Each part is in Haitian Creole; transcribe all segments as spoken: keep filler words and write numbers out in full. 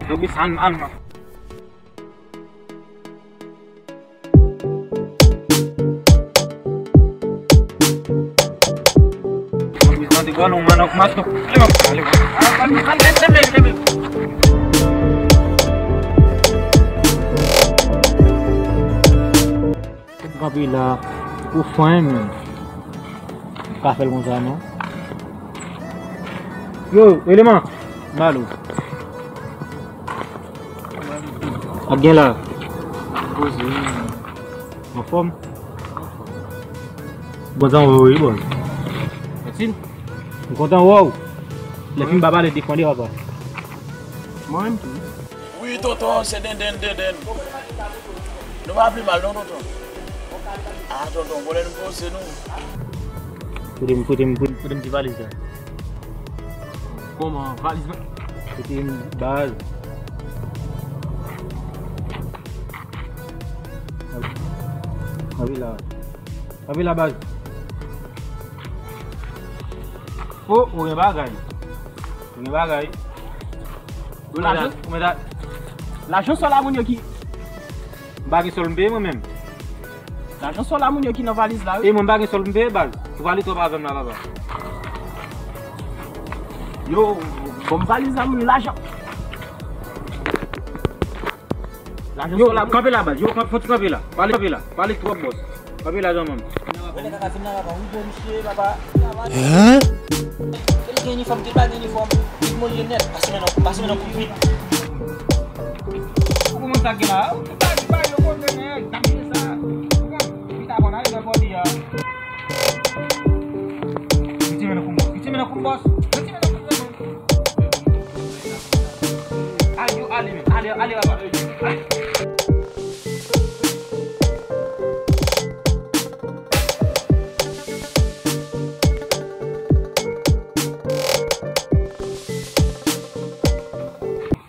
Yo, Gris, ann, ann. Kanpe la, ou fanyen menm. Ou ka fè l konsa non. Yo, eleman, m ale w. Ap gen la. Poze. Anfòm? M kontan wè w wi, bòs. Mèsi. M kontan wè w. Lè fim pa pale, defann li, papa. Mwen menm tou. Wi, tonton, se Denden, Denden. Nou pa pi mal non, tonton. Ah, tonton, bon, lè nou poze nou. Kote m, kote m, kote m, kote m ti valiz la? Kòman? Valiz mwen? Kote m, baz? Kanpe la. Kanpe la, baz. O, ou gen bagay. Ou gen bagay. Ou mèt a, ou mèt a. Lajan sòl a moun yo ki. M pa gen sòl m peye mwen menm. Lajan sòl a moun yo ki nan valiz la, wi. E mwen m pa gen sòl m peye, baz. Ou pale twòp avè m la, papa. Yo, bon, valiz la, moun, lajan. Lajan sòl la, moun. Yo, kanpe la, baz. Yo, kanpe, fò ti kanpe la. Pale, kanpe la. Pale twòp, bòs. Kanpe la, zanmi m. Bèlè kaka fin nan papa. Wi, bon, misye, papa. Hein? Ke l gen inifòm, ke l pa gen inifòm. Tout moun ye nèt. Pase men nan, pase men nan kout pit. Ou konn sa gen la? Ou ta di pa yo konn nèg, ta di sa. Ou konn, ki ta konn ale nan pòdi a. Retire men nan kou m, bòs. Retire men nan kou m, bòs. Retire men nan kou m, bòs. Ale, ale, men. Ale, ale, papa. Ale.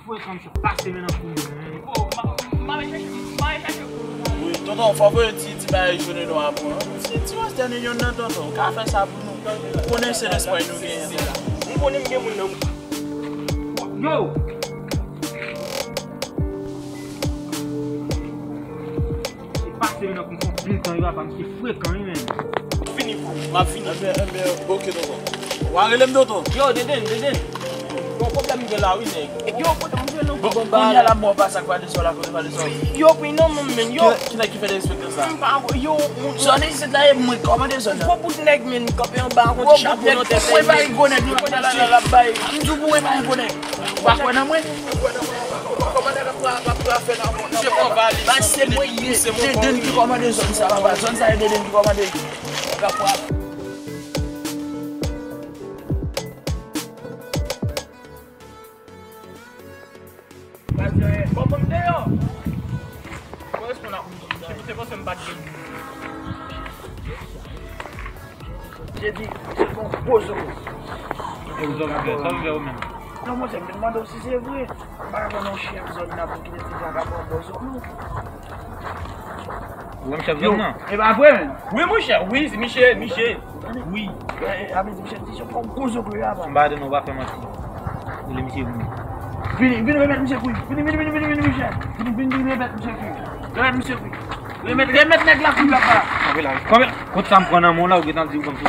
Frekan, misye pase men nan kou m, men. Oh, m a, m a, m a al chache, m a al chache. Wi, tonton, fò voye ti, ti bagay jone nou a pou nou. Ti, ti Western Union nan, tonton, ou ka fè sa pou nou. Ou konnen se lespwa nou genyen. M konnen m gen moun nan. Yo! Se pase men nan kou m, fè anpil tan yo ap, misye frekan wi, men. Fini pou ou, m ap vini. Enben, enben, oke, tonton. W a rele m, tonton? Yo, Deden, Deden. Bon, pwoblèm gen la, wi, nèg. Yo, kote m jwenn nou pou bon bagay la? Kounye a la, mwen pa sa k pa de sòl la, kote pa de sòl. Yo, pi non, men, men, yo. Ki, ki nèg ki fè derespektan sa? M pa, yo, m. Zòn isit la, e mwen k kòmande zòn nan. Gwo bout nèg, men, kanpe anba, yon ti chapo nan tèt. Mwen pa yon gwo nèg, non, la, la, la, la, bay. M di w pou mwen pa yon gwo nèg. Ou pa kwè nan mwen? Misye pran valiz. Bay, se mwen ye. Deden ki kòmande zòn sa, papa. Zòn sa, e Deden ki kòmande. Bon, bon, m deyò. Korespondan, se pou se panse m pa t gen. Misye di, se yon gwo zo. Gwo zo, monchè, sa w vle ou menm? Non, monchè, m vin mande w si se vre. M pa ka konn yon chèf zòn nan pou kite ti jan ka pran gwo zo, non. Ou wè m chèf zòn nan? E pa vre, menm. Wi, monchè, wi, se misye, misye. Wi. E, e, sa vle di, misye di se yon gwo zo ke yo ap. M pa tande w, pa fè manti. Rele misye vini. Vini, vini remèt misye kwi. Vini, vini, vini, vini, vini, misye. Vini, vini, vini remèt misye kwi. Remèt misye kwi. Remèt, remèt nèg la kwi papa. Kanpe la, kanpe la. Kot sa m pran nan men w la, ou gentan di w konn sou.